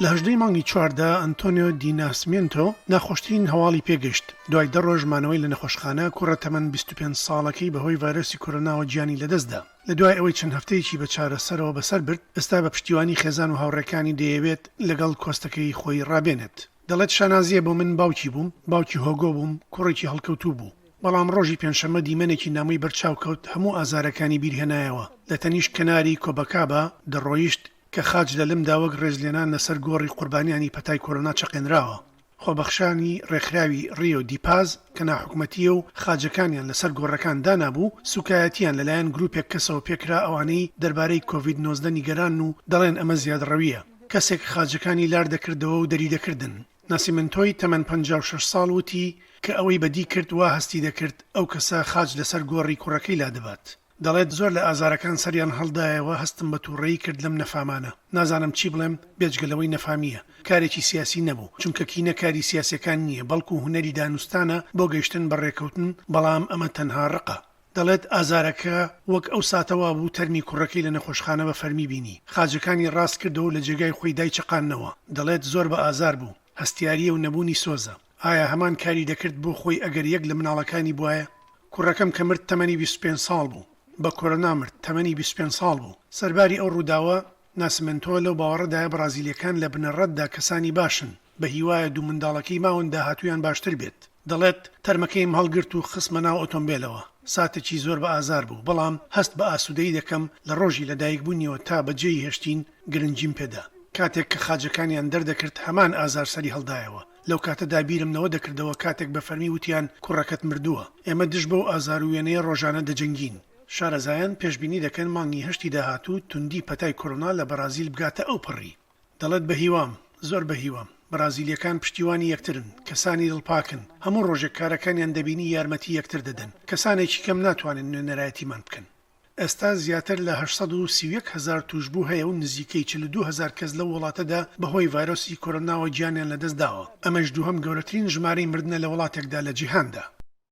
لە هەژدەی مانگی چواردا ئەنتۆنیۆ دی ناسمێنتۆ ناخۆشترین هەواڵی پێگەشت، دوای دە ڕۆژ مانەوەی لە نەخۆشخانە، کوڕە تەمەن 25 ساڵەکەی بەهۆی ڤایرۆسی کۆرۆناوە گیانی لەدەستدا. لە دوای ئەوەی چەند هەفتەیەکی بە چارەسەرەوە بەسەر برد، ئێستا بە پشتیوانی خێزان و هاوڕێکانی دەیەوێت لەگەڵ کۆستەکەی خۆی ڕابێنێت. دەڵێت شانازییە بۆ من باوکی بووم، باوکی هۆگۆ بووم، کوڕێکی هەڵکەوتوو بوو. بەڵام ڕۆژی پێنجشەممە دیمەنێکی نامۆی بەرچاو کەوت هەموو ئازارەکانی بیرهێنایەوە، لە تەنیشت کەناری کۆبەکابا دەڕۆیشت کە خاچ لە لمدا وەک ڕێزلێنان لەسەر گۆڕی قوربانیانی پەتای کۆرۆنا چەقێنراوە. خۆبەخشانی ڕێکخراوی ڕیۆ دی پاز کە ناحکومەتییە و خاجەکانیان لەسەر گۆڕەکان دانابوو، سوکایەتییان لەلایەن گروپێک کەسەوە پێکرا ئەوانەی دەربارەی کۆڤید 19 نیگەرانن و دەڵێن ئەمە زیادڕەوییە. کەسێک خاجەکانی لار دەکردەوە و دەریدەکردن. ناسیمنتۆی تەمەن 56 ساڵ وتی کە ئەوەی بەدی کرد وا هەستی دەکرد ئەو کەسە خاچ لەسەر گۆڕی کوڕەکەی لادەبات. دەڵێت زۆر لە ئازارەکان سەریان هەڵدایەوە هەستم بە توڕەیی کرد لەم نەفامانە. نازانم چی بڵێم بێجگە لەوەی نەفامییە. کارێکی سیاسی نەبوو، چونکە کینە کاری سیاسیەکان نییە بەڵکو هونەری دانوستانە بۆ گەیشتن بە ڕێکەوتن بەڵام ئەمە تەنها ڕقە. دەڵێت ئازارەکە وەک ئەو ساتە وابوو تەرمی کوڕەکەی لە نەخۆشخانە بە فەرمی بینی. خاجەکانی ڕاست کردەوە و لە جێگای خۆی دایچەقاندنەوە. دەڵێت زۆر بە ئازار بوو. هەستیارییە و نەبوونی سۆزە. ئایا هەمان کاری دەکرد بۆ خۆی ئەگەر یەک لە مناڵەکانی بوایە؟ کوڕەکەم کە مرد تەمەنی 25 ساڵ بوو. بە کۆرۆنا مرد، تەمەنی 25 ساڵ بوو. سەرباری ئەو ڕووداوە، ناسمنتۆ لەو باوەڕەدایە بەڕازیلییەکان لە بنەڕەتدا کەسانی باشن، بە هیوایە دوو منداڵەکەی ماون داهاتوویان باشتر بێت. دەڵێت، تەرمەکەیم هەڵگرت و خستمە ناو ئۆتۆمبێلەوە. ساتێکی زۆر بە ئازار بوو، بەڵام هەست بە ئاسوودەیی دەکەم لە ڕۆژی لەدایکبوونیەوە تا بەجێی هێشتین گرنگیم پێدا. کاتێک کە خاجەکانیان دەردەکرد هەمان ئازار سەری هەڵدایەوە. لەو کاتەدا بیرم لەوە دەکردەوە کاتێک بە فەرمی وتیان کوڕەکەت مردووە. ئێمە دژ بەو ئازار و وێنەیە ڕۆژانە دەجەنگین. شارەزایان پێشبینی دەکەن مانگی هەشتی داهاتوو توندی پەتای کۆرۆنا لە بەڕازیل بگاتە ئەوپەڕی. دەڵێت بەهیوام، زۆر بەهیوام. بەڕازیلییەکان پشتیوانی یەکترن، کەسانی دڵپاکن، هەموو ڕۆژێک کارەکانیان دەبینی یارمەتی یەکتر دەدەن. کەسانێکی کەم ناتوانن نوێنەرایەتیمان بکەن. ئێستا زیاتر لە 831 هەزار تووشبوو هەیە و نزیکەی 42 هەزار کەس لەو وڵاتەدا بەهۆی ڤایرۆسی کۆرۆناوە گیانیان لەدەستداوە، ئەمەش دووهەم گەورەترین ژمارەی مردنە لە وڵاتێکدا لە جیهاندا.